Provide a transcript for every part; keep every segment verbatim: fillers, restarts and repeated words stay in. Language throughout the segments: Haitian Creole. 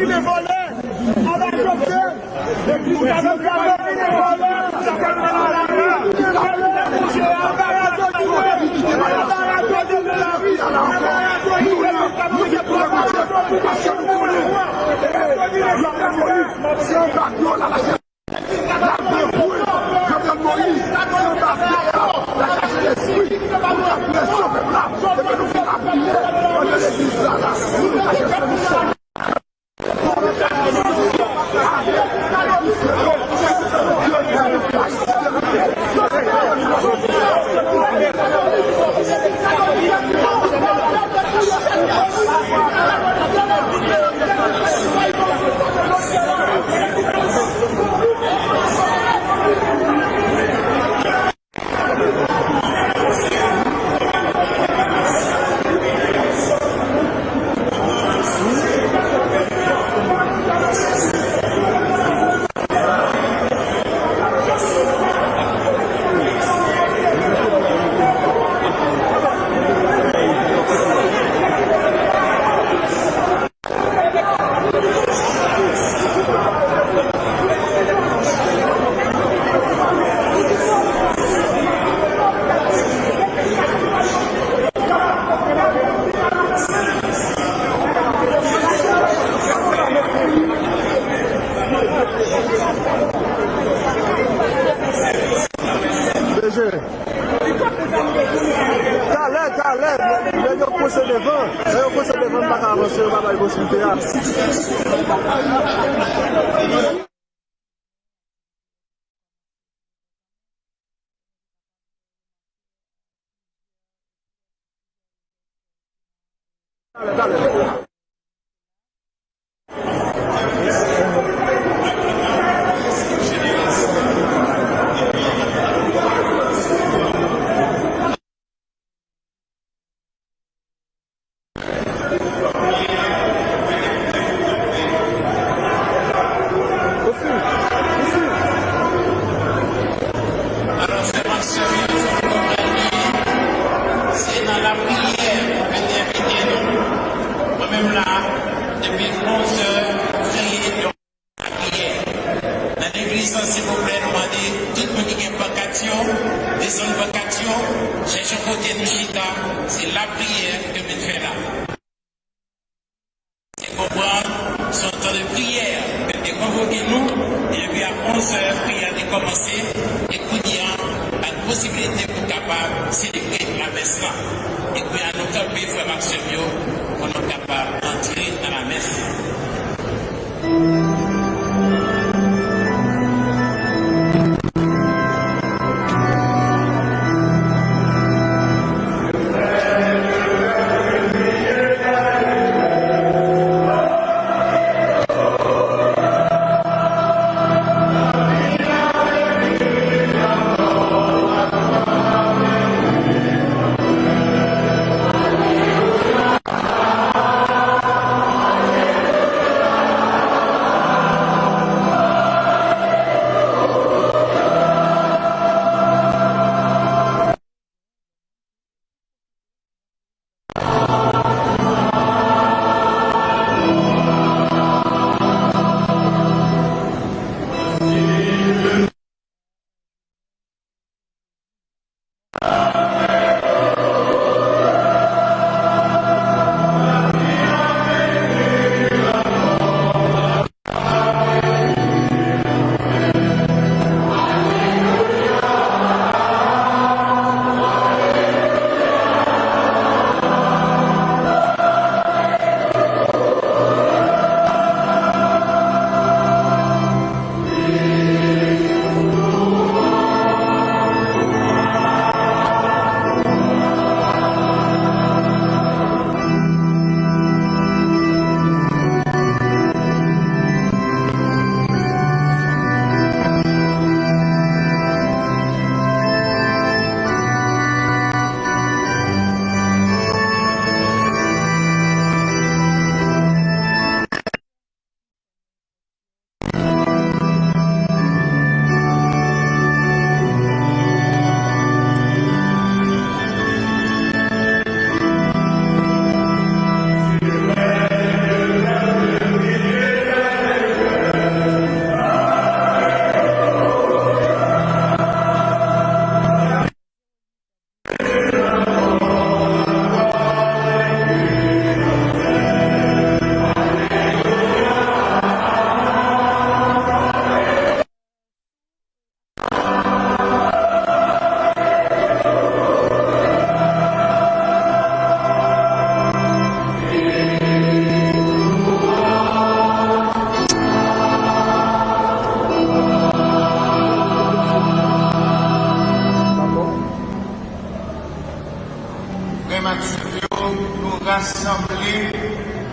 Vin vòlè, anba kòktèl, epi nou ka vin vòlè, vin vòlè, paske nou konnen, se anba dlo la, la Jovenel Moïse, se anba dlo la, la chache lespri, pou ta presyon pèp la, epi nou fè lapriyè, ann legliz la, la, pou nou chache solisyon. Talè, talè, lè yo pouse devan, lè yo pouse devan, m pa ka avanse, yo pa bay posiblite a. Talè, talè. Alò, frè m ak sè m yo, se nan lapriyè pou Bondye envite nou. Mwen menm la, depi onz è, nou kreye yon lapriyè. Nan legliz lan, silvouplè, nou mande tout moun ki gen pankat yo, desann pankat yo, chèche yon kote nou chita, se lapriyè ke nou vin fè la. Se konprann, se yon tan de priyè ke l te konvoke nou, e depi a onz è, priyè a te kòmanse, e kounye a, ba n posiblite pou n kapab selebre lamès lan. E kounye a, nou kanpe, frè m ak sè m yo, pou nou kapab antre nan lamès lan. yo, nou rasanble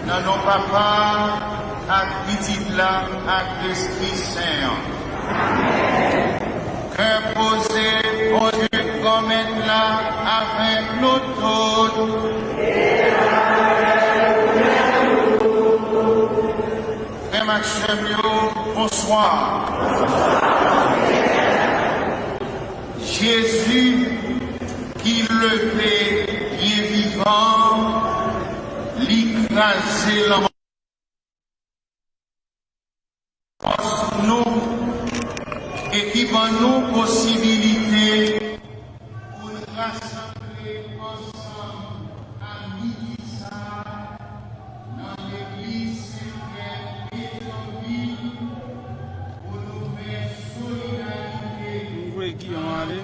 nan non Papa ak Pitit la ak Lespri Sen an. Kè poze, Bondye Granmèt la avèk nou tout. Frè m ak sè m yo, bonswa. Jezi ki leve byen vivan, li kraze lanmò nou e ki ban nou posibilite pou n rasanble ansanm a midi sa a nan legliz Sen Pyè Petyonvil pou nou fè solidarite. Nou voye Giyon ale.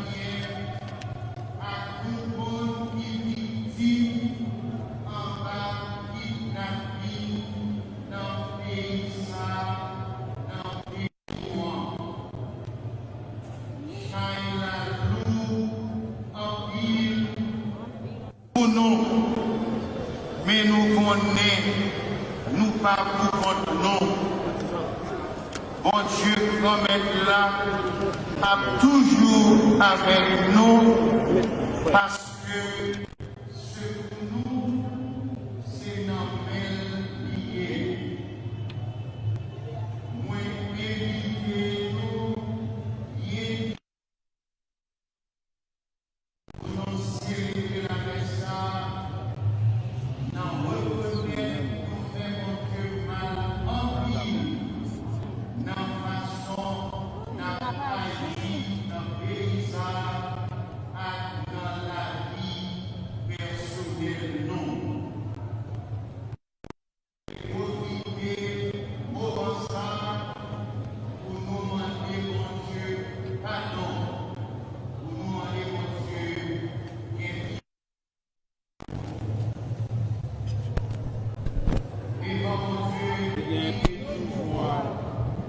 Ak tout moun ki viktim anba kidnaping nan peyi sa, nan peyi nou an. Chay la lou anpil pou nou, men nou konnen nou pa poukont nou. Bondye Granmèt la ap toujou avèk nou, paske sekou nou, se nan men l li ye. Mwen envite nou byen pou nou selebre lamès sa a nan rekonèt nou fè Bondye mal anpil nan fason n ap aji nan peyi sa a ak nan lavi pèsonèl nou. Pwofite moman sa a pou nou mande Bondye padon, pou nou mande Bondye gen pi-, devan Bondye ki gen tout pouvwa,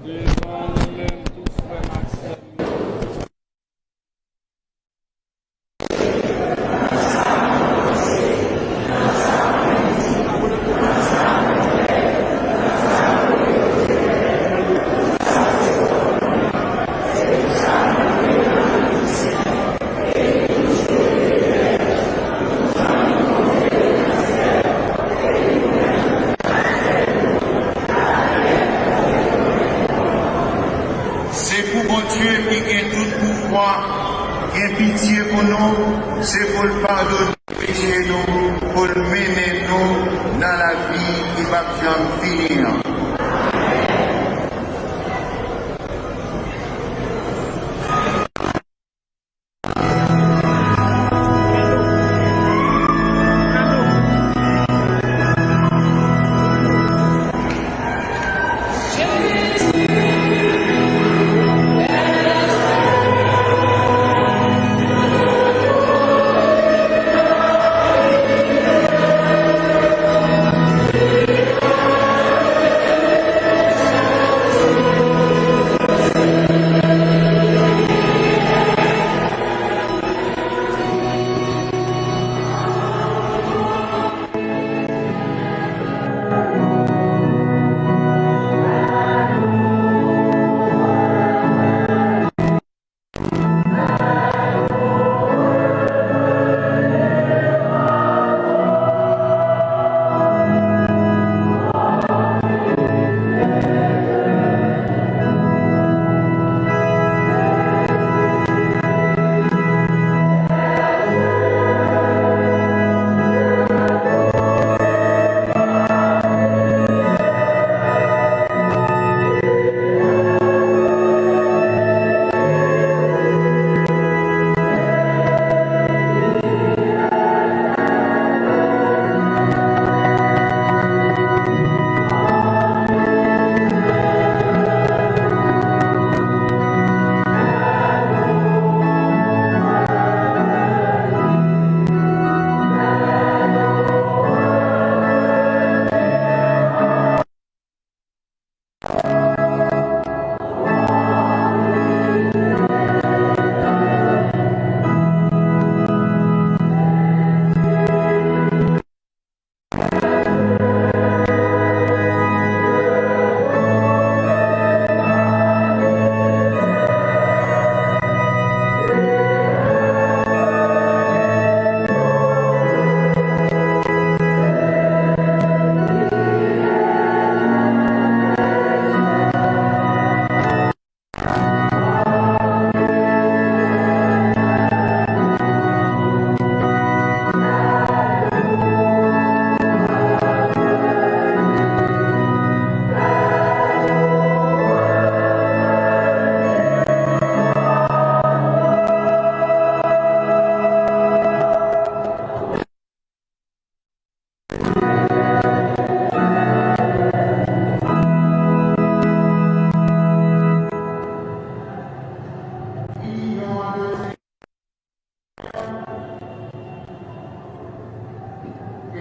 devan nou menm tout frè m ak sè m yo. Se pou Bondye ki gen tout pouvwa gen pitye pou nou, se pou l padone peche nou, pou l mennen nou nan lavi ki p ap janm fini an.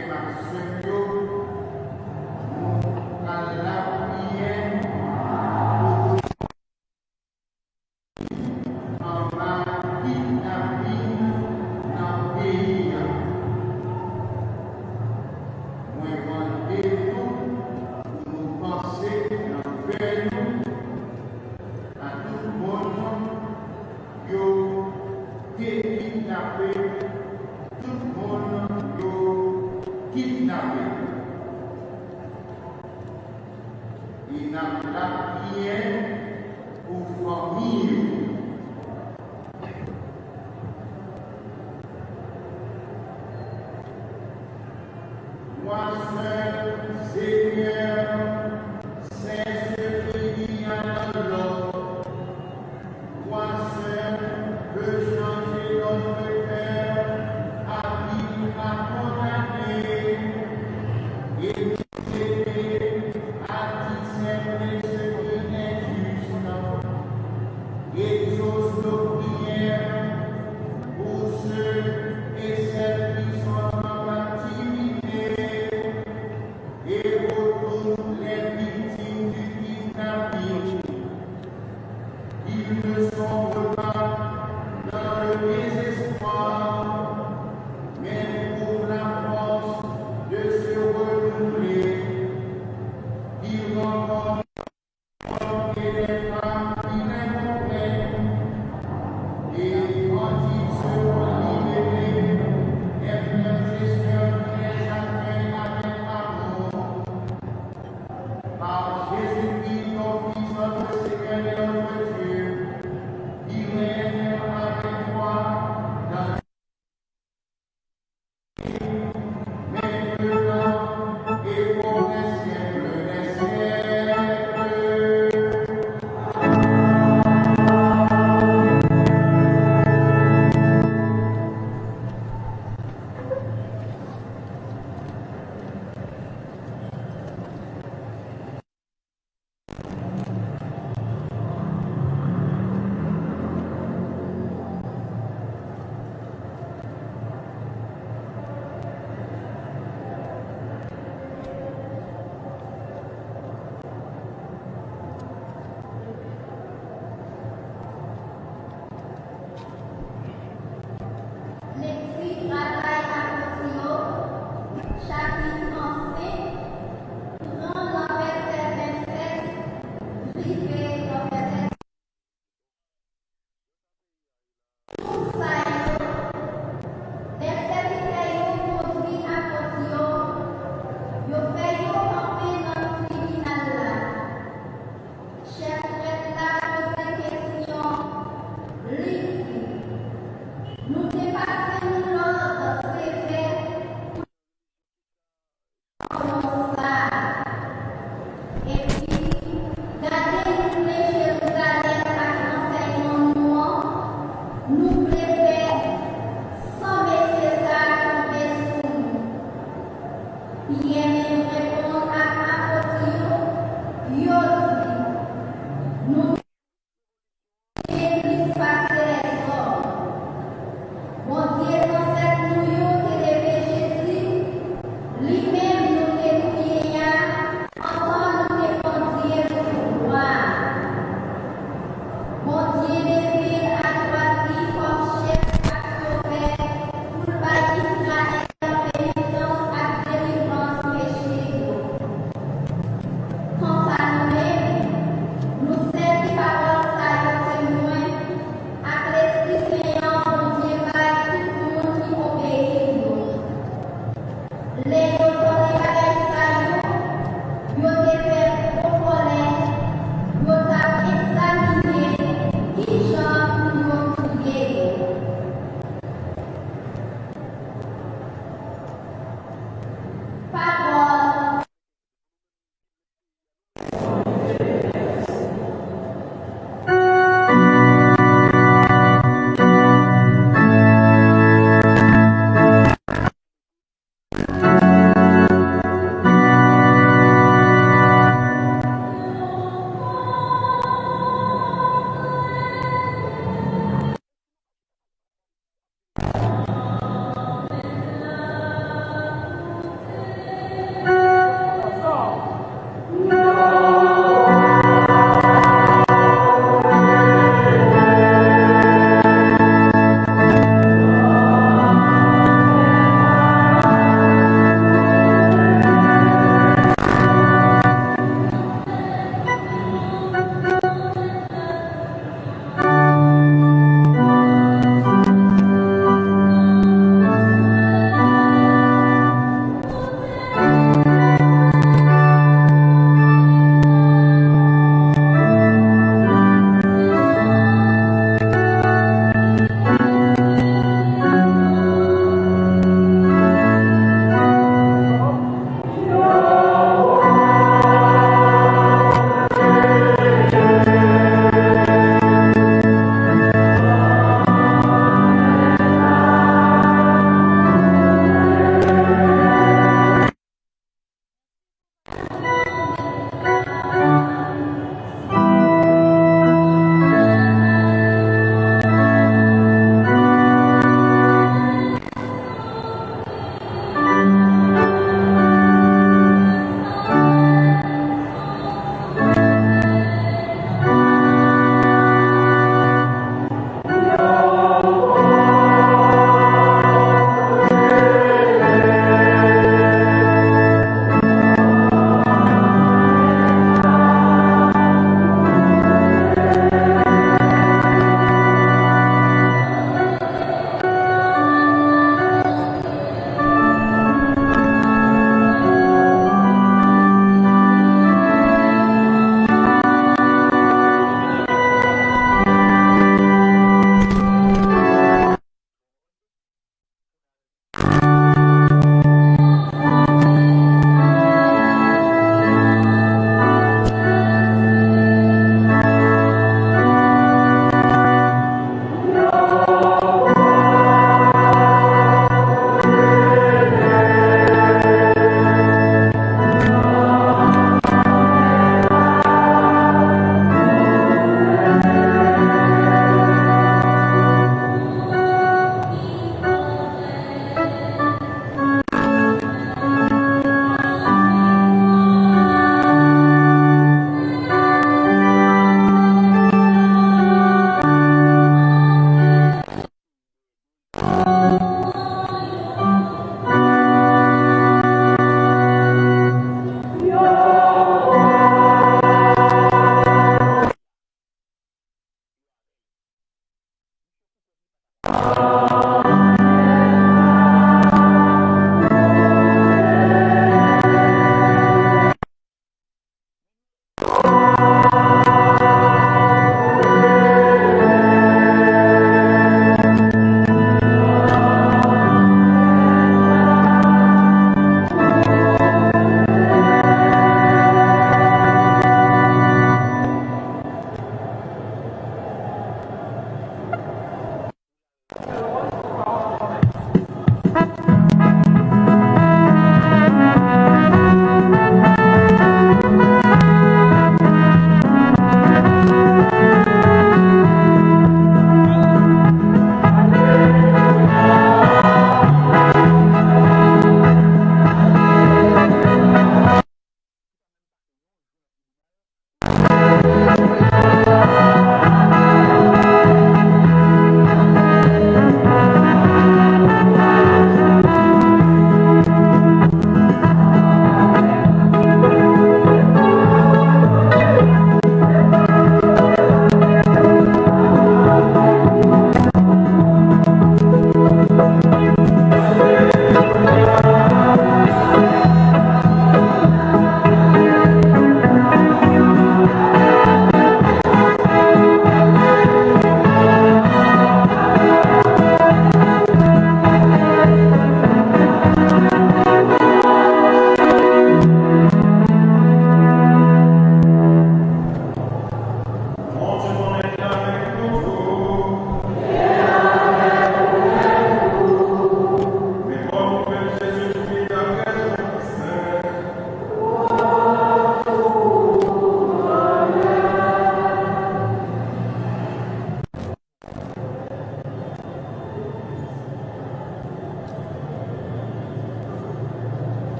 frè m ak sè m yo, nou pral lapriyè pou tout anba kidnapin nan peyi a. Mwen mande nou pou nou panse nan kè nou a tout moun yo te kidnape, tout moun yo kidnape. E n ap lapriyè pou fanmi yo. Roi sèl, Senyè, sèl se ki di a nan lòt. Roi sèl, veut changer notre cœur, abîme à condamner, et nous aider à discerner ce qui est juste. Exauce nos prières pour ceux et celles qui sont en captivité,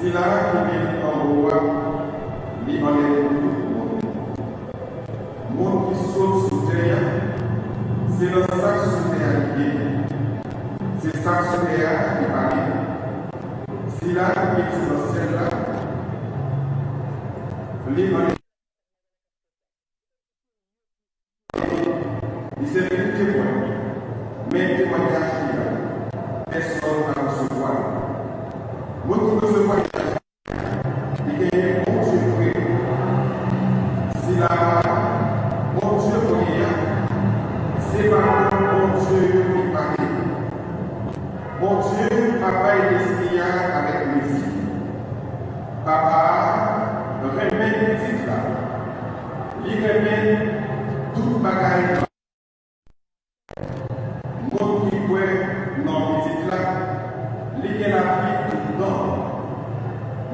Sila ki gen anwo a, li anlè nou tout moun. Moun ki sot sou tè a, se nan sa k sou tè a li ye. Se sa k sou tè a ki pale. Sila ki gen sou nan syèl la, li anlè Li sèvi pou temwen, men temwayaj li a, pèsòn pa resevwa l. Moun ki resevwa li genyen Bondye vre. Sila a Bondye voye a, se pawòl Bondye yo ki pale. Bondye pa bay lespri a avèk mizik. Papa a renmen pitit la. Li renmen tout bagay. Moun ki kwè nan pitit la, li gen lavi toutan.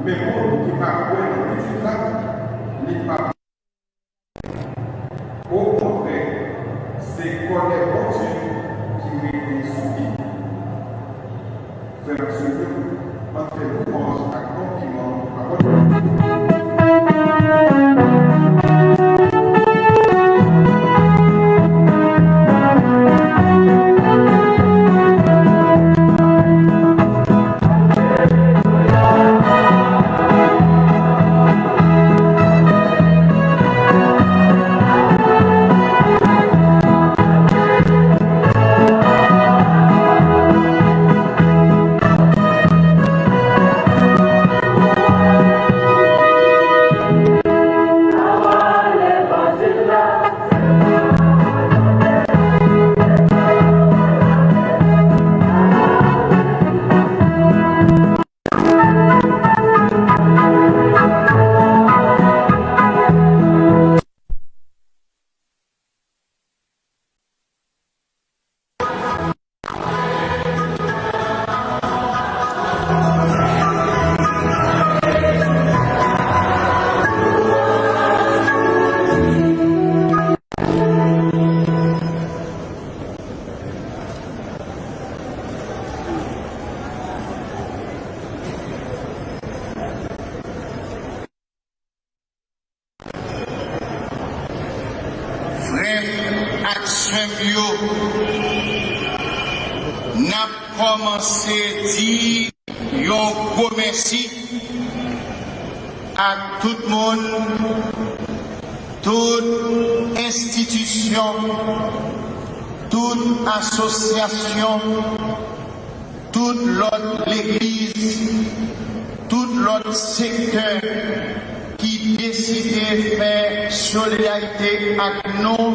Men moun ki pa kwè nan pitit la, li pa Okontrè, se kòlè Bondye ki rete sou li. Frè m ak sè m yo, ann fè lwanj ak konpliman pou pawòl. Frè m ak sè m yo, n ap kòmanse di yon gwo mèsi ak tout moun, tout enstitisyon, tout asosyasyon, tout lòt legliz, tout lòt sektè ki deside fè solidarite ak nou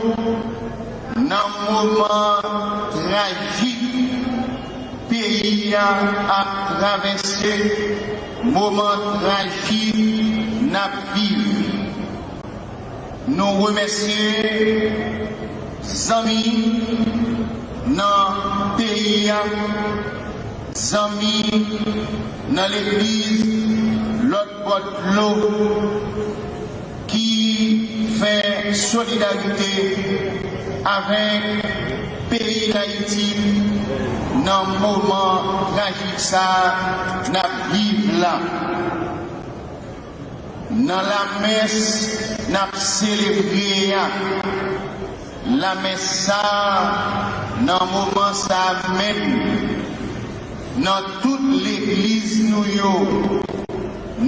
nan moman trajik peyi a ap travèse, moman trajik n ap viv. Nou remèsye zanmi nan peyi a, zanmi nan legliz, lòt bò dlo, ki fè solidarite avèk peyi Dayiti nan moman trajik sa a n ap viv la. Nan lamès n ap selebre a, lamès sa a, nan moman sa a menm, nan tout legliz nou yo,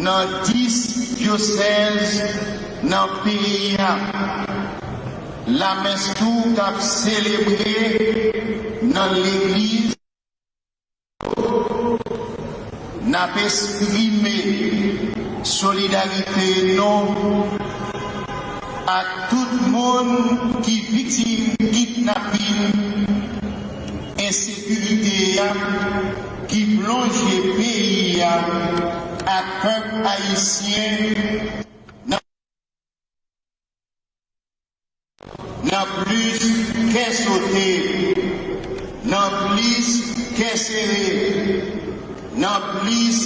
nan dis dyosèz nan peyi a, lamès tou k ap selebre nan legliz. N ap eksprime solidarite nou ak tout moun ki viktim kidnapin, ensekirite a ki plonje peyi a ak pèp ayisyen nan nan plis kè sote, nan plis kè sere, nan plis,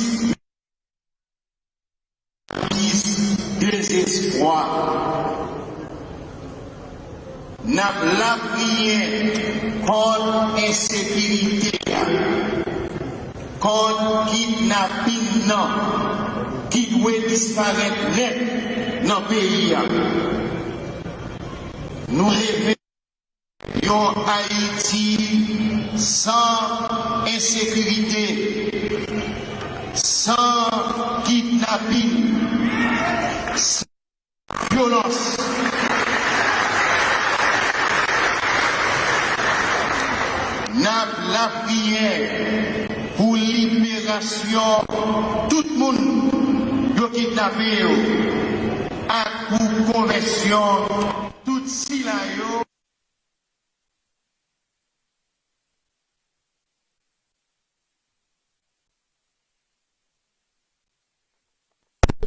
plis dezespwa. N ap lapriyè kont ensekirite a, kont kidnapin nan, ki dwe disparèt nèt nan peyi a. Nou reve yon Ayiti san ensekirite, san kidnapin, san vyolans. N ap lapriyè pou liberasyon tout moun yo kidnape yo ak pou konvèsyon tout sila yo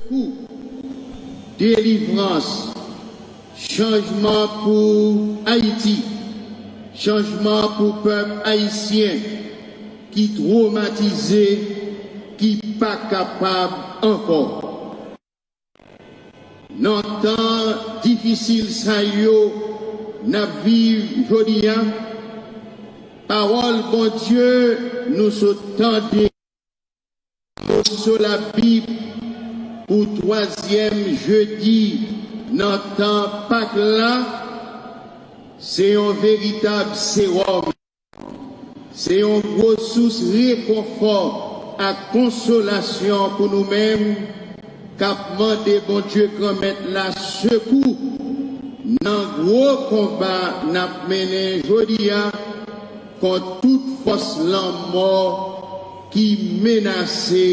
pou delivrans, chanjman pou Ayiti, chanjman pou pèp ayisyen ki twomatize, ki pa kapab ankò. Nan tan difisil sa yo n ap viv jodi a, pawòl Bondye nou sot tande nan moso Labib pou twazyèm jedi nan tan Pak la, se yon veritab sewòm. Se yon gwo sous rekonfò ak konsolasyon pou nou menm k ap mande Bondye Granmèt la sekou nan gwo konba n ap mennen jodi a kont tout fòs lanmò ki menase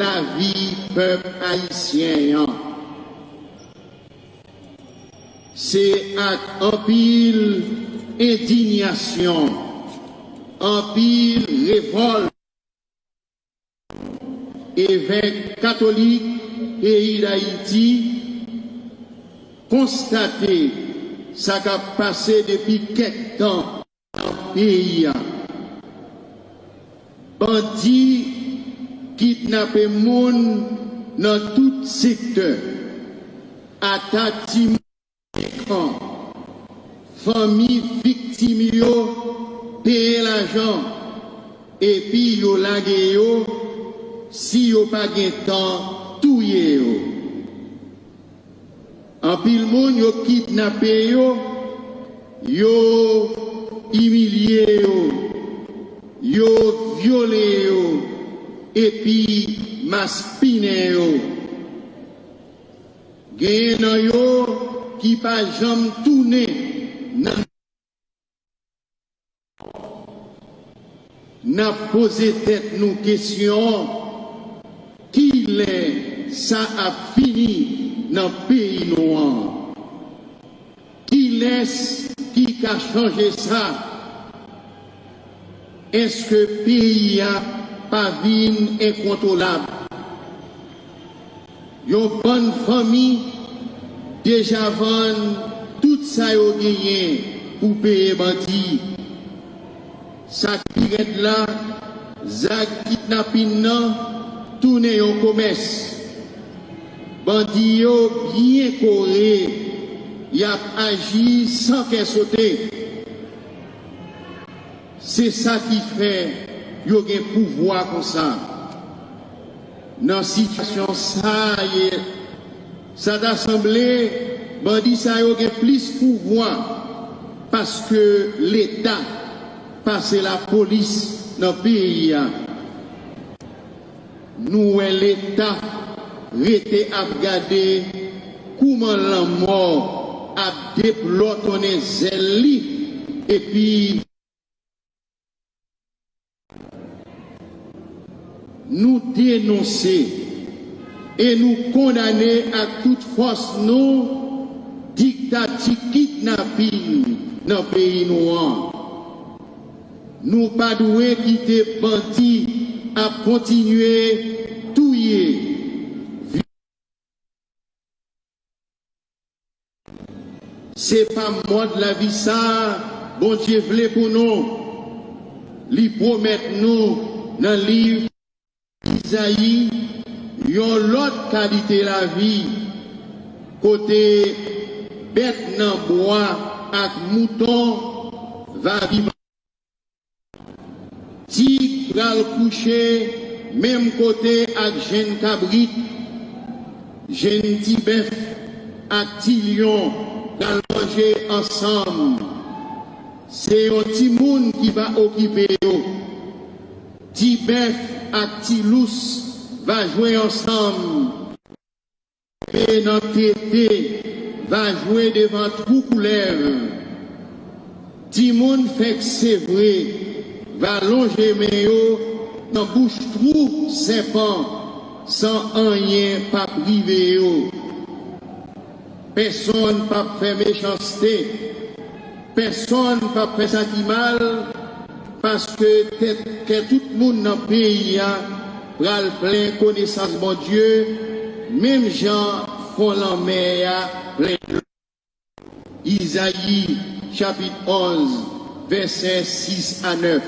lavi pèp ayisyen an. Se ak anpil endiyasyon, anpil revòlt, evèk katolik peyi Dayiti konstate sa k ap pase depi kèk tan nan peyi a. Bandi kidnape moun nan tout sektè, atak timoun, fanmi viktim yo peye lajan, epi yo lage yo, si yo pa gen tan, touye yo. Anpil moun yo kidnape yo, yo imilye yo, yo vyole yo, epi maspinen yo. Genyen nan yo ki pa janm tounen nan N ap poze tèt nou kesyon, kilè sa ap fini nan peyi nou an? Kilès ki ka chanje sa? Èske peyi a pa vin enkontwolab? Yon bann fanmi deja vann tout sa yo genyen pou peye bandi. Sa k pi rèd la, zak kidnapin nan tounen yon komès. Bandi yo byen kore, y ap aji san kè sote. Se sa ki fè yo gen pouvwa konsa. Nan sitiyasyon sa a ye, sa ta sanble bandi sa yo gen plis pouvwa paske Leta pase lapolis nan peyi a. Nou wè Leta rete ap gade kouman lanmò ap deplòtonnen zèl li, epi nou denonse e nou kondane ak tout fòs nou diktati kidnapin nan peyi nou an. Nou pa dwe kite bandi ap kontinye touye, se pa mòd lavi sa a Bondye vle pou nou. Li pwomèt nou nan liv Izayi yon lòt kalite lavi, kote bèt nan bwa ak mouton va viv. Tig pral kouche menm kote ak jenn kabrit, Jenn ti bèf ak ti lyon pral manje ansanm. Se yon timoun ki va okipe yo. Ti bèf ak ti lous va jwe ansanm. Bebe nan tete va jwe devan twou koulèv. Timoun fèk sevre va lonje men yo nan bouch twou sèpan san anyen p ap rive yo. Pèsonn p ap fè mechanste. Pèsonn p ap fè sa ki mal, paske tèt, kè tout moun nan peyi a pral plen konesans Bondye, menm jan fon lanmè a plen dlo. Izayi, chapit onz, vèsè sis a nèf.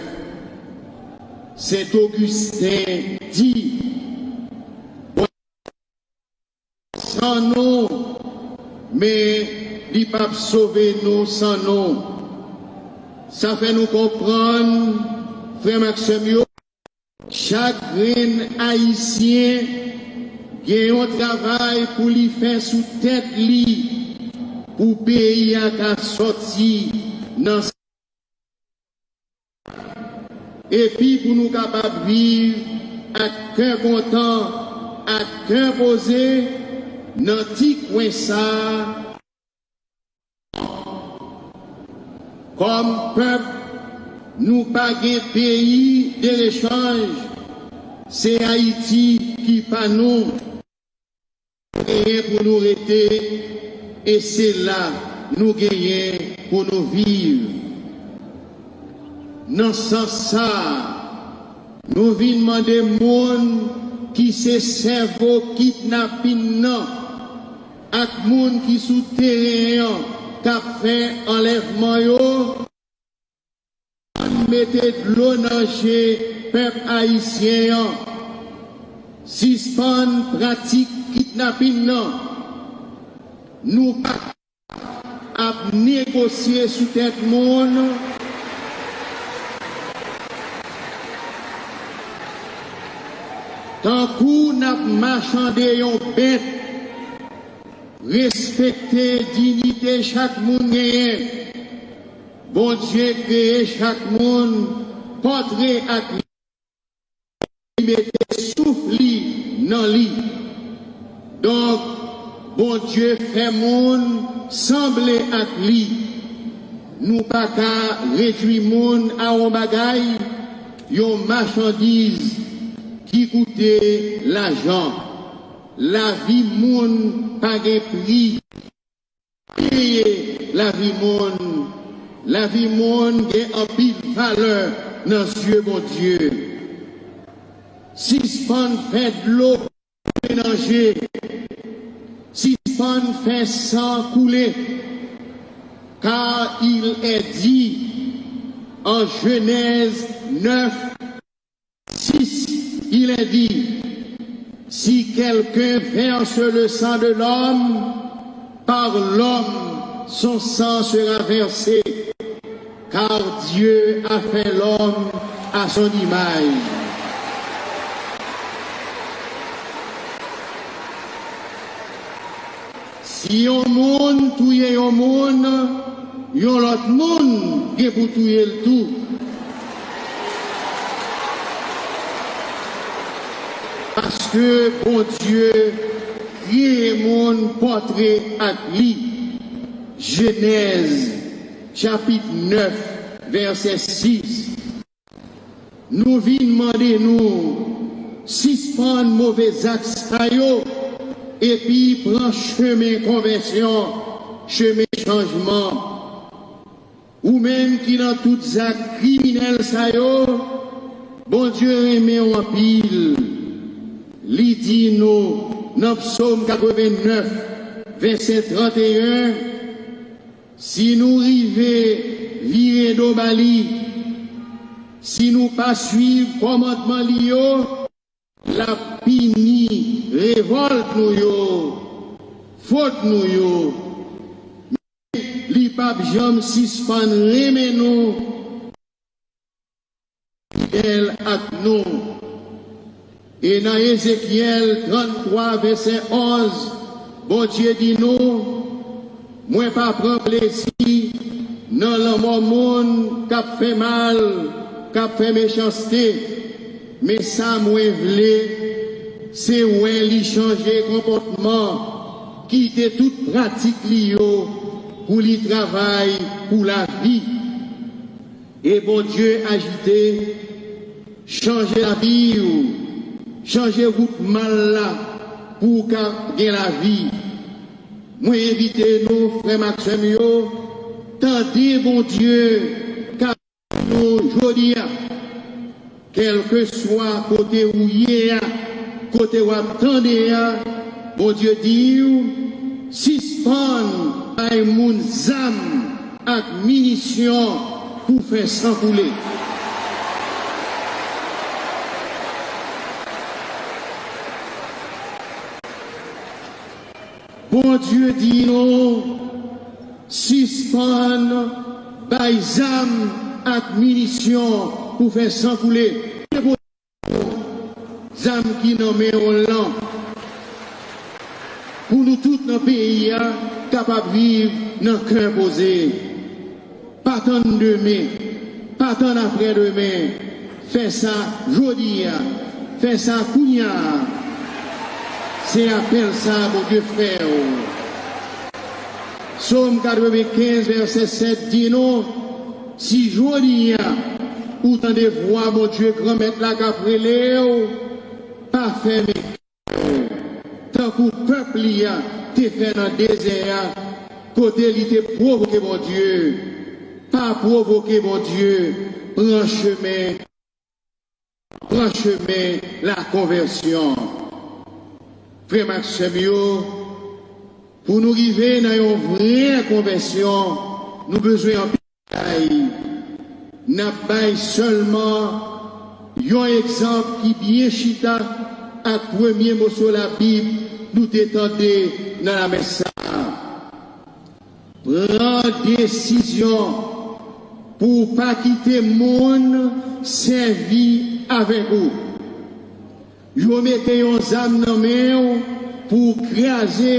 Sent Ogisten di, san nou, men li p ap sove nou san nou. Sa fè nou konprann, frè m ak sè m yo, chak grenn Ayisyen gen yon travay pou li fè sou tèt li, pou peyi a ka sòti nan epi pou nou kapab viv ak kè kontan, ak kè poze nan ti kwen sa a. Kòm pèp, nou pa gen peyi de rechanj, se Ayiti ki pa nou. Genyen pou nou rete, e se la nou genyen pou nou viv. Nan sans sa a, nou vin mande moun ki se sèvo kidnapin nan ak moun ki sou teren an k ap fè anlèvman yo, mete dlo nan je pèp ayisyen an. Sispann pratik kidnapin nan. Nou pa ap negosye sou tèt moun tankou n ap machande yon bèt. Respekte diyite chak moun genyen. Bondye kreye chak moun pòtre ak li. Li mete souf li nan li. Donk, Bondye fè moun sanble ak li. Nou pa ka redui moun a yon bagay, yon machandiz ki koute lajan. Lavi moun pa gen pri. Peye lavi moun. Lavi moun gen anpil valè nan zye Bondye. Sispann fè dlo koule nan je. Sispann fè san koule. Car il est dit en Genèse neuf, six, il est dit, si quelqu'un verse le sang de l'homme, par l'homme son sang sera versé, car Dieu a fait l'homme à son image. Si yon moun touye yon moun, yon lòt moun gen pou touye l tou. Paske Bondye kreye moun pòtre ak li. Jenèz, chapit nèf, vèsè sis. Nou vin mande nou sispann move zak sa yo epi pran chemen konvèsyon, chemen chanjman. Ou menm ki nan tout zak kriminèl sa yo, Bondye renmen w anpil. Li di nou nan Psòm katrevennnèf, vèsè tranteyen, si nou rive vire do ba li, si nou pa suiv kòmandman li yo, l ap pini revòlt nou yo, fot nou yo. Men li p ap janm sispann renmen nou, fidèl ak nou. E nan Ezekyèl tranntwa, vèsè onz, Bondye di nou, mwen pa pran plezi nan lanmò moun k ap fè mal, k ap fè mechanste, men sa mwen vle, se wè li chanje konpòtman, kite tout pratik li yo pou li travay pou lavi. E Bondye ajoute, chanje lavi w, chanje wout mal la pou w ka gen lavi. Mwen envite nou, frè m ak sè m yo, tande Bondye k ap di nou jodi a. Kèlkeswa kote ou ye a, kote w ap tande a, Bondye di w, sispann bay moun zam ak minisyon pou fè san koule. Bondye di nou, sispann bay zam ak minisyon pou fè san koule. Zam ki nan men w lan, pou nou tout nan peyi a kapab viv nan kè poze. Pa tann demen, pa tann aprè demen. Fè sa jodi a, fè sa kounye a. Se apèl sa Bondye fè w. Sòm katrevenkenz, vèsè sèt di nou, si jodi a ou tande vwa Bondye Granmèt la k ap rele w, pa fèmen kè w, tankou pèp li a te fè nan dezè a, kote li te pwovoke Bondye. Pa pwovoke Bondye, pran chemen, pran chemen lakonvèsyon. Frè m ak sè m yo, pou nou rive nan yon vrè konvèsyon, nou bezwen anpil bagay. N ap bay sèlman yon egzanp ki byen chita ak premye moso Labib nou te tande nan lamès sa a. Pran desizyon pou w pa kite moun sèvi avèk ou. Yo mete yon zam nan men w pou w kraze,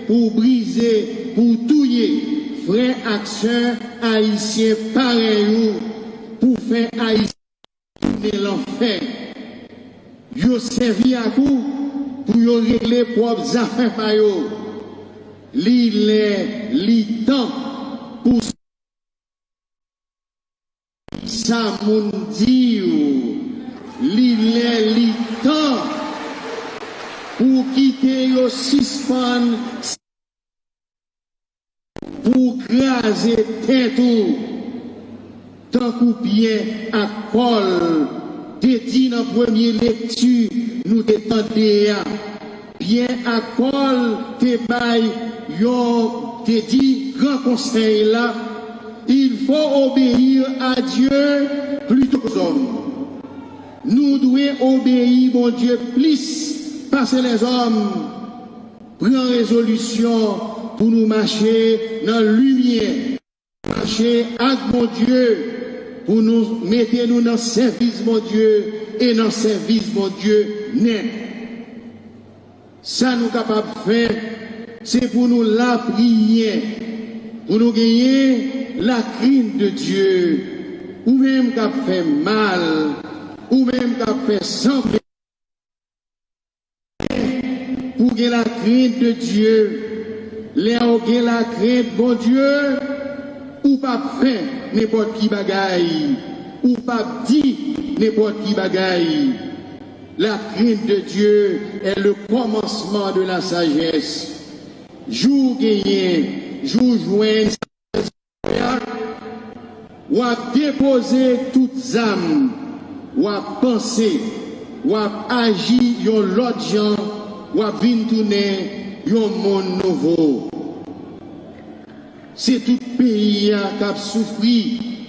pou w brize, pou w touye frè ak sè ayisyen parèy ou, pou fè Ayiti tounen lanfè. Yo sèvi ak ou pou yo regle pwòp zafè pa yo. Li lè, li tan pou sa moun di w. Li lè, li tan pou kite yo sispann pou w kraze tèt ou, tankou Pyè ak Pòl te di nan premye lekti nou te tande a. Pyè ak Pòl te bay yon, te di gran konsèy la, il faut obéir à Dieu plutôt qu'aux hommes. Nou dwe obeyi Bondye plis pase lèzòm. Pran rezolisyon pou nou mache nan limyè, mache ak Bondye, pou nou mete nou nan sèvis Bondye e nan sèvis Bondye nèt. Sa nou kapab fè, se pou nou lapriyè, pou nou genyen la crainte de Dieu. Ou menm k ap fè mal, ou menm k ap fè sanble, pou gen la crainte de Dieu. Lè w gen la crainte Bondye, ou p ap fè nenpòt ki bagay, ou p ap di nenpòt ki bagay. La crainte de Dieu est le commencement de la sagesse. Jou w genyen, jou w jwenn sa, w ap depoze tout zam, w ap panse, w ap aji yon lòt jan, w ap vin tounen yon moun nouvo. Se tout peyi a k ap soufri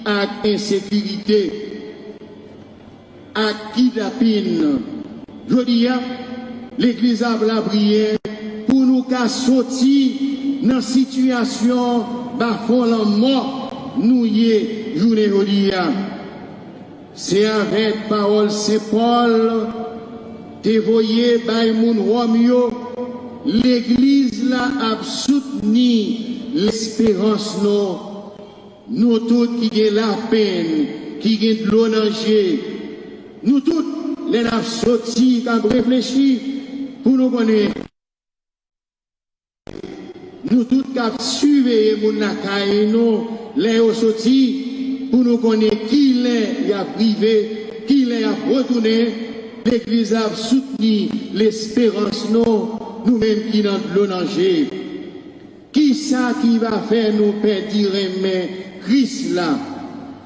ak ensekirite, ak kidnapin. Jodi a, legliz ap lapriyè pou nou ka soti nan sitiyasyon bafon lanmò nou ye jounen jodi a. Se avèk pawòl Sen Pòl te voye bay moun Wòm yo, legliz la ap soutni lesperans nou. Nou tout ki gen lapenn, ki gen dlo nan je, nou tout, lè n ap soti, k ap reflechi, pou nou konnen, nou tout k ap siveye moun lakay nou lè yo soti, pou nou konnen kilè y ap rive, kilè y ap retounen, legliz la ap soutni lesperans nou, nou menm ki nan dlo nan je. Kisa ki va fè nou pèdi renmen Kris la?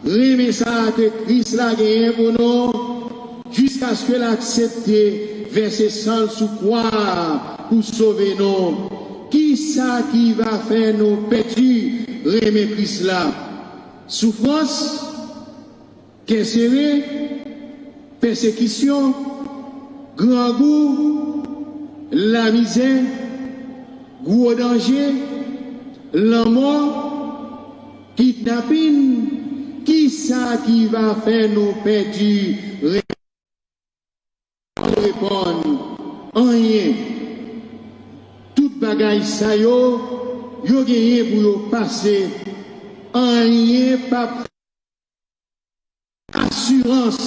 Renmen sa a ke Kris la genyen pou nou, jiskaske l aksepte vèse san l sou kwa a pou sove nou. Kisa ki va fè nou pèdi renmen Kris la? Soufrans, kè sere, pèsekisyon, grangou, lamizè, gwo danje, lanmò, kidnapin, kisa ki va fè nou pèdi renmen? Reponn, anyen. Tout bagay sa yo, yo genyen pou yo pase. Anyen p ap asirans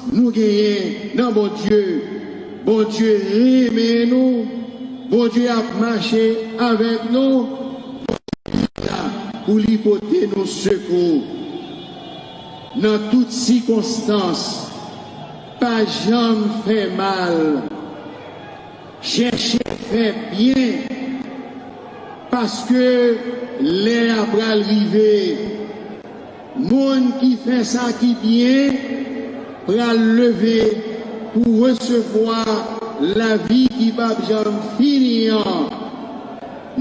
nou genyen nan Bondye. Bondye renmen nou. Bondye ap mache avèk nou. Bondye la pou li pote nou sekou. Nan tout sikonstans, pa janm fè mal. Chèche fè byen, paske lè a pral rive. Moun ki fè sa ki byen pral leve pou resevwa lavi ki p ap janm fini an.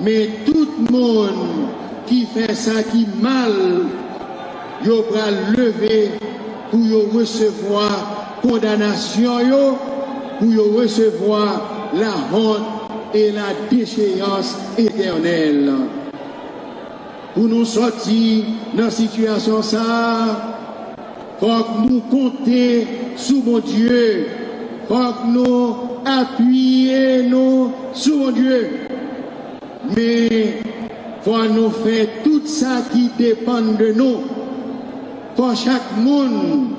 Men tout moun ki fè sa ki mal, yo pral leve pou yo resevwa kondanasyon yo, pou yo resevwa lahont e ladecheyans etènèl. Pou nou sòti nan sitiyasyon sa a, fòk nou konte sou Bondye. Fòk nou apiye nou sou Bondye. Men, fò nou fè tout sa ki depann de nou. Fò chak moun,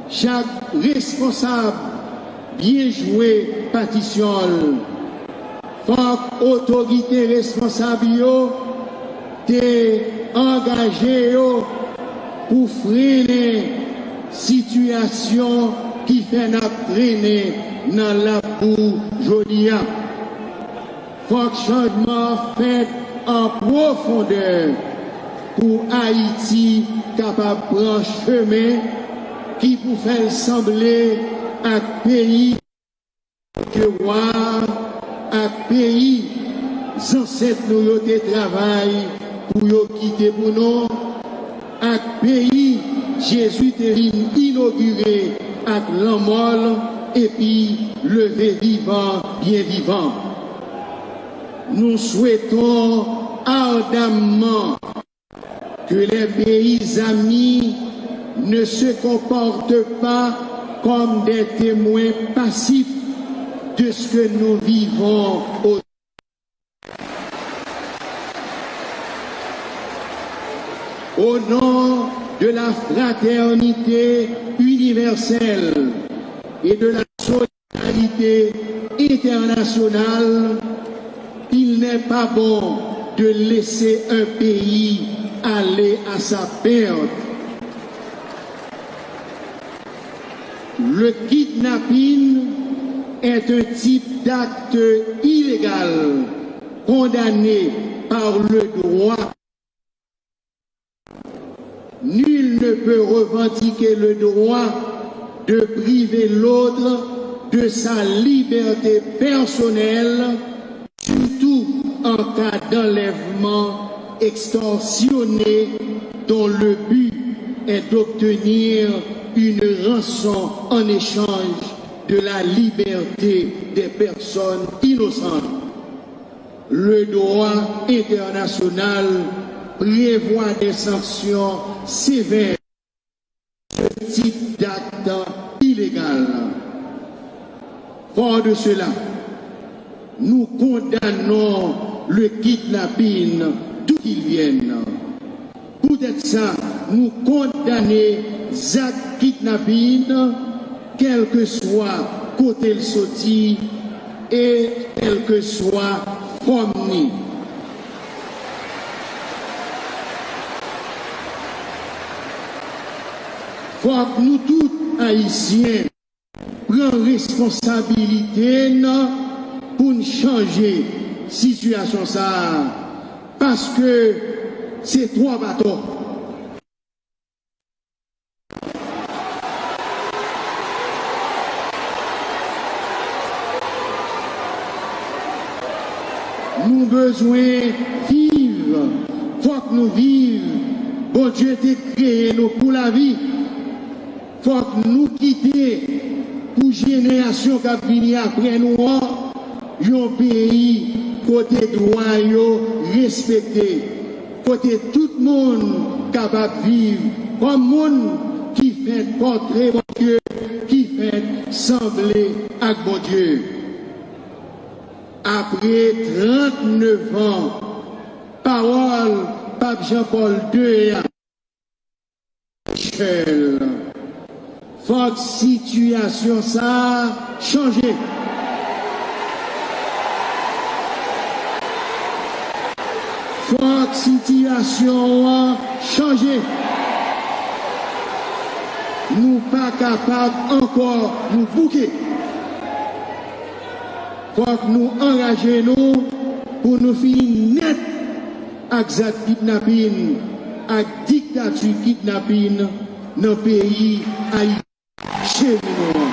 chak responsab byen jwe patisyon l. Fòk otorite responsab yo te angaje yo pou frennen sitiyasyon ki fè n ap trennen nan labou jodi a. Fòk chanjman fèt an pwofondè pou Ayiti kapab pran chemen ki pou fè l sanble ak peyi ke wa ak peyi zansèt nou yo te travay pou yo kite pou nou, ak peyi Jezi te vin inogire ak lanmò l epi leve vivan, byen vivan. Nous souhaitons ardemment que les pays amis ne se comportent pas comme des témoins passifs de ce que nous vivons au, au nom de la fraternité universelle et de la solidarité internationale, il n'est pas bon de laisser un pays aller à sa perte. Le kidnapping est un type d'acte illégal condamné par le droit. Nul ne peut revendiquer le droit de priver l'autre de sa liberté personnelle, surtout en cas d'enlèvement extorsionné dont le but est d'obtenir une rançon en échange de la liberté des personnes innocentes. Le droit international prévoit des sanctions sévères ce type d'acte illégal. Fort de cela, nous condamnons le kidnapin, d'où qu'il vienne. Poutèt sa, nou kondane zak kidnapin, kèlkeswa kote l soti e kèlkeswa fòm ni. Fòk nou tout Ayisyen pran responsabilite n pou n chanje sitiyasyon sa a, paske se twòp atò. Nou bezwen viv, fòk nou viv. Bondye te kreye nou pou lavi. Fòk nou kite pou jenerasyon k ap vini apre nou an yon peyi kote dwa yo respekte, kote tout moun kapab viv kòm moun ki fèt pòtre Bondye, ki fèt sanble ak Bondye. Apre trannnev an, pawòl Pap Jan Pòl de a, Michel, fòk sitiyasyon sa a chanje. Fòk sitiyasyon an chanje. Nou pa kapab ankò nou bouke. Fòk nou angaje nou pou nou fini nèt ak zak kidnapin, ak diktati kidnapin nan peyi Ayiti cheri nou an.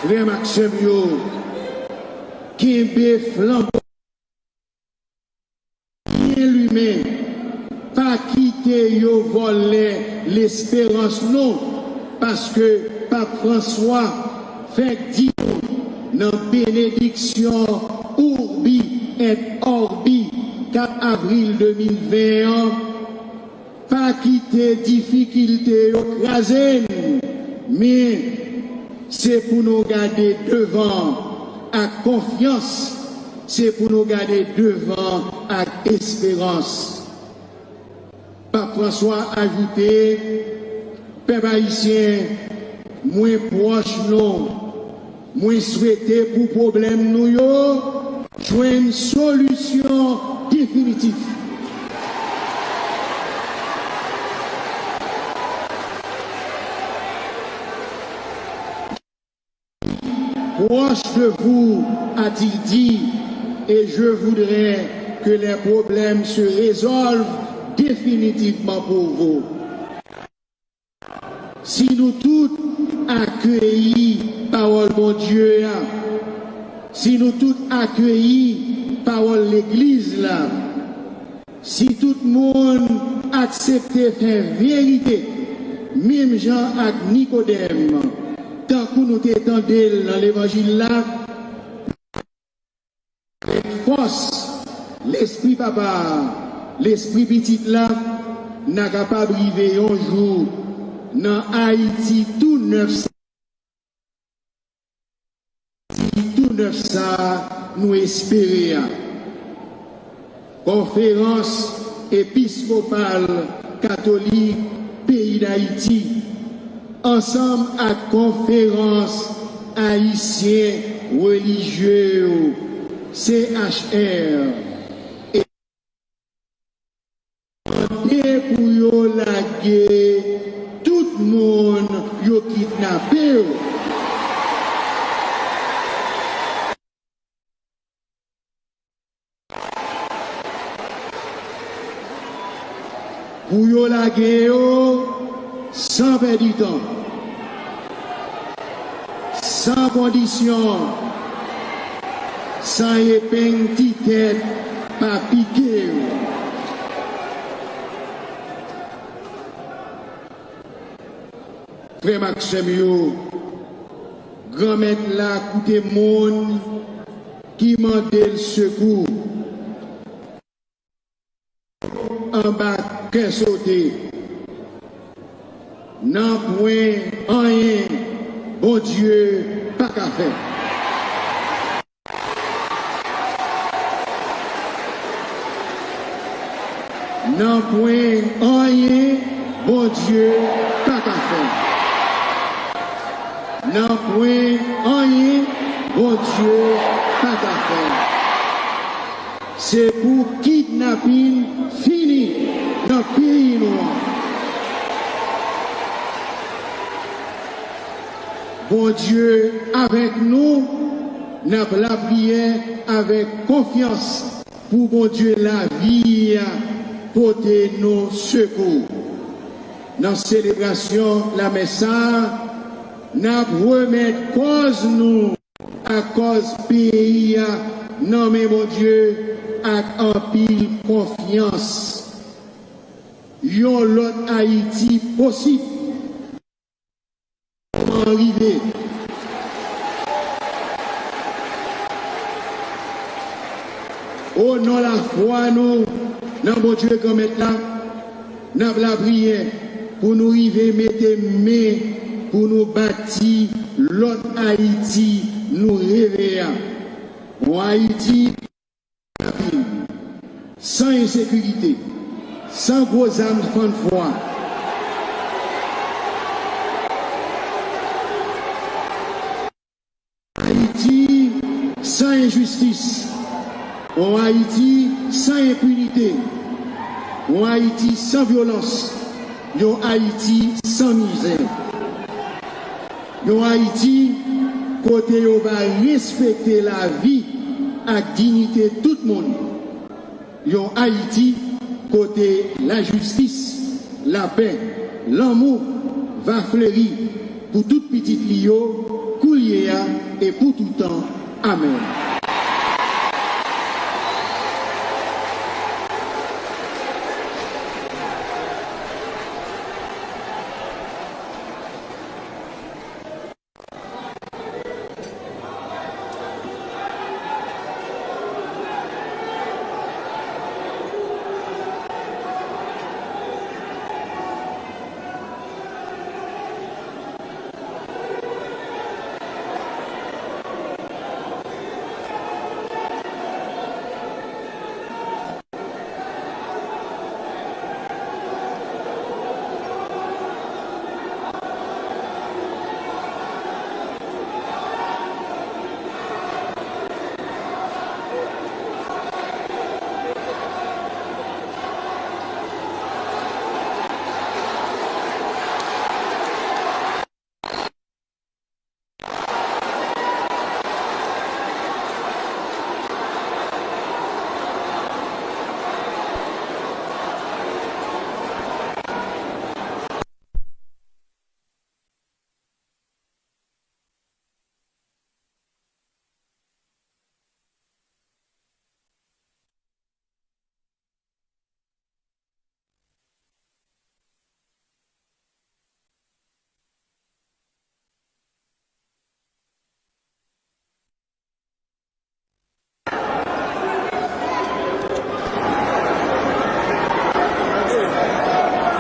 Frè m ak sè m yo, kenbe flanbo byen limen, pa kite yo vòlè lesperans nou, paske Pap Franswa fèk di nou nan benediksyon Urbi et Orbi kat avril de mil ven an, pa kite difikilte yo kraze n, men se pou nou gade devan ak konfyans, se pou nou gade devan ak esperans. Pap Franswa ajoute, pèp ayisyen, mwen pwòch nou. Mwen swete pou pwoblèm nou yo jwenn solisyon definitif. Proche de vous, a-t-il dit, et je voudrais que les problèmes se résolvent définitivement pour vous. Si nou tout akeyi pawòl Bondye a, si nou tout akeyi pawòl legliz la, si tout moun aksepte fè verite, menm jan ak Nikodèm, tankou nou te tande l nan levanjil la, avèk fòs Lespri Papa a, Lespri Pitit la, n a kapab rive yon jou nan Ayiti tou nèf sa, Ayiti tou nèf sa nou espere a. Konferans Episkopal Katolik peyi Dayiti, ansanm ak Konferans Ayisyen Relijye yo, C H R, mande pou yo lage tout moun yo kidnape yo. Pou yo lage yo san pèdi tan, san kondisyon, san epeng ti tèt pa pike yo. Frè m ak sè m yo, Granmèt la koute moun ki mande l sekou. Anba kè sote. Nanpwen anyen Bondye pa ka fè. Nanpwen anyen Bondye pa ka fè. Nanpwen anyen Bondye pa ka fè. Se pou kidnapin fini nan peyi nou an. Bondye avèk nou, n ap lapriyè avèk konfyans pou Bondye lavi a pote nou sekou. Nan selebrasyon lamès sa a, n ap remèt kòz nou ak kòz peyi a nan men Bondye ak anpil konfyans. Yon lòt Ayiti posib. Kòman rive? O non lafwa nou nan Bondye Granmèt la, n ap lapriyè pou nou rive mete men pou nou bati lòt Ayiti nou reve a. Yon Ayiti san ensekirite, san gwo zam fann fwa. Ayiti san enjistis, yon Ayiti san enpinite, yon Ayiti san vyolans, yon Ayiti san mizè. Yon Ayiti kote yo va respekte lavi ak diyite tout moun. Yon Ayiti kote lajistis, lapè, lanmou va fleri pou tout pitit li yo, koulye a e pou toutan. Amèn.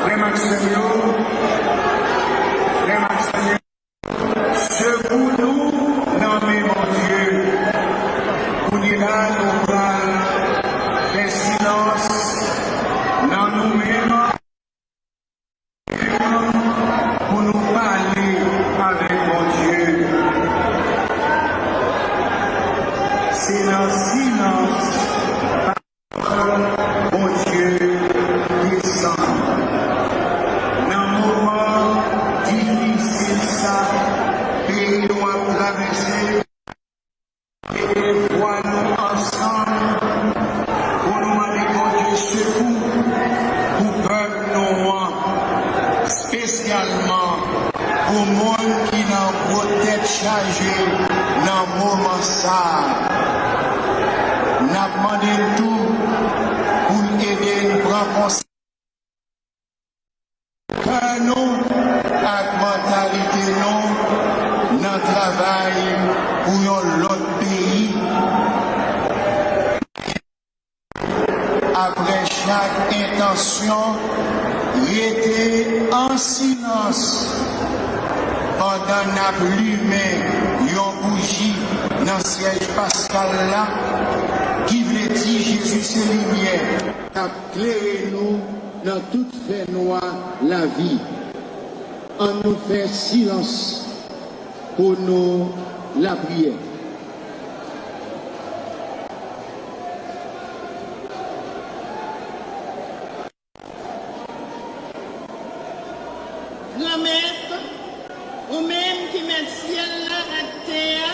Frè m ak sè m yo, frè m ak sè m yo, sekou nou nan men Bondye. Kounye a, nou pral fè silans nan nou menm pou nou pale avèk Bondye. Se nan silans Bondye desann. Nan moman difisil sa peyi nou ap travèse, mete vwa nou ansanm pou nou mande Bondye sekou pou pèp nou an, espesyalman pou moun ki nan gwo tèt chaje nan moman sa a. N ap mande l tou pou l ede n pran konsyans kè nou ak mantalite nou nan travay pou yon lòt peyi. Apre chak entansyon, rete an silans pandan n ap limen yon bouji nan syèj paskal la, ki vle di Jezi se limyè k ap klere nou nan tout fènwa lavi. Ann nou fè silans pou nou lapriyè. Granmèt, ou menm ki mèt syèl la ak tè a,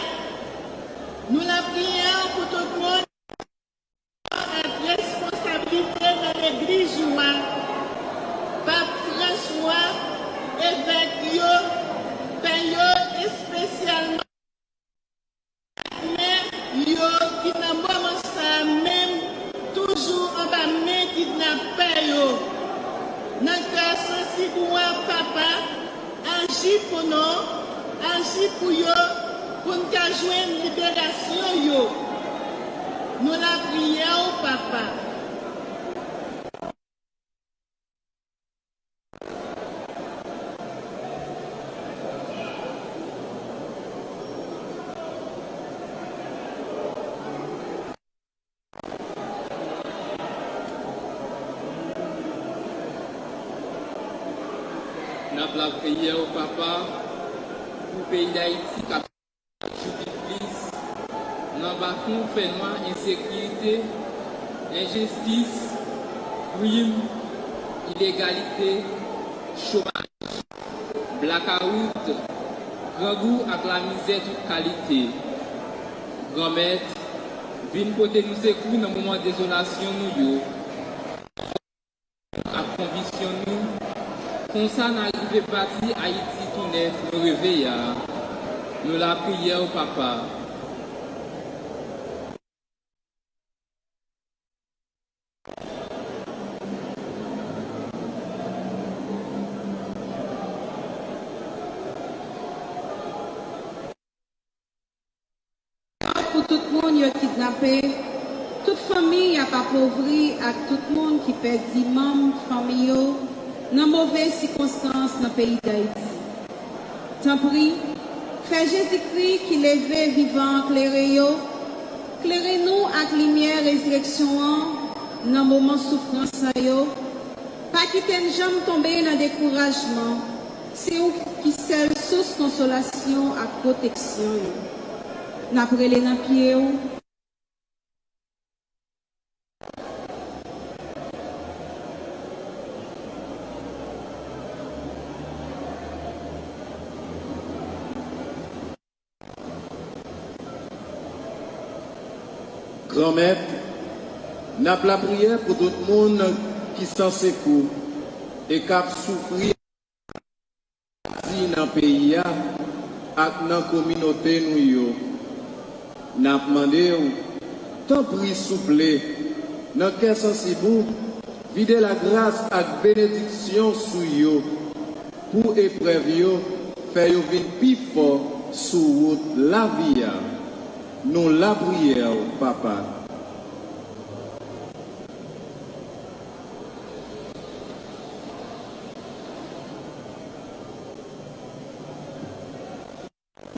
nou lapriyè w pou tout moun ak responsablite nan legliz ou a, Pap Franswa, evèk yo, pè yo, espesyalman ak mè yo ki nan moman sa a menm toujou anba men kidnapè yo. Nan kè sansib ou a, Papa, aji pou nou, aji pou yo, pou n ka jwenn liberasyon yo. Nou lapriyè w, Papa. N ap lapriyè w, Papa, pou peyi Dayiti k ap chak jou pi plis nan bakon fènwa ensekirite, enjistis, krim, ilegalite, chomaj, blakawout, grangou ak lamizè tout kalite. Granmèt, vin pote nou sekou nan moman dezolasyon nou yo. Ak konviksyon nou, konsa n a rive bati Ayiti tounèf nou reve a. Nou lapriyè w, Papa. Pou tout moun yo kidnape, tout fanmi y ap apovri ak tout moun ki pèdi manm fanmi yo nan move sikonstans nan peyi Dayiti. Tanpri, fè Jezikri ki leve vivan an klere yo, klere nou ak limyè rezirèksyon an nan moman soufrans sa yo, pa kite n janm tonbe nan dekourajman, se ou ki sèl sous konsolasyon ak pwoteksyon yo. N ap rele nan pye w. Granmèt, n ap lapriyè pou tout moun ki san sekou e k ap soufri di nan peyi a ak nan kominote nou yo. N ap mande w, tanpri souple, nan kè sansib ou, vide lagras ak benediksyon sou yo, pou eprèv yo fè yo vin pi fò sou wout lavi a. Nou lapriyè w, Papa.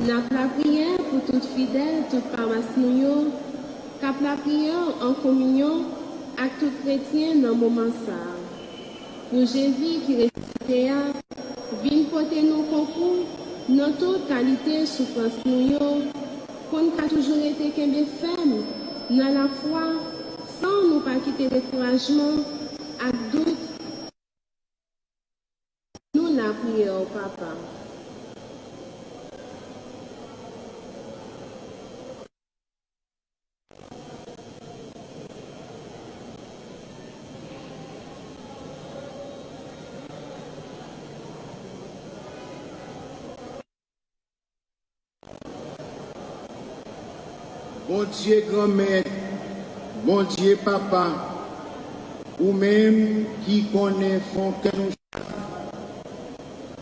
N ap lapriyè pou tout fidèl tout pawas nou yo k ap lapriyè an kominyon ak tout kretyen nan moman sa a. Pou Jezi ki resisite a vin pote nou konkou nan tout kalite soufrans nou yo, pou n ka toujou rete kenbe fèm nan lafwa, san nou pa kite dekourajman ak dout. Nou lapriyè w, Papa. Bondye Granmèt, Bondye Papa, ou menm ki konnen fon kè nou chak,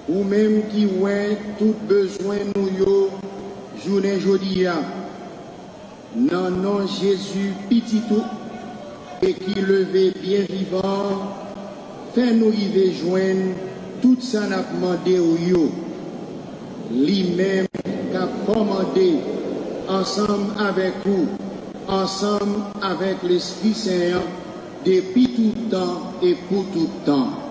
ou menm ki wè tout bezwen nou yo jounen jodi a. Nan non Jezi, Pitit ou, e ki leve byen vivan an, fè nou rive jwenn tout sa n ap mande w yo. Li menm k ap kòmande ansanm avèk ou, ansanm avèk Lespri Sen an, depi tout tan e pou tout tan.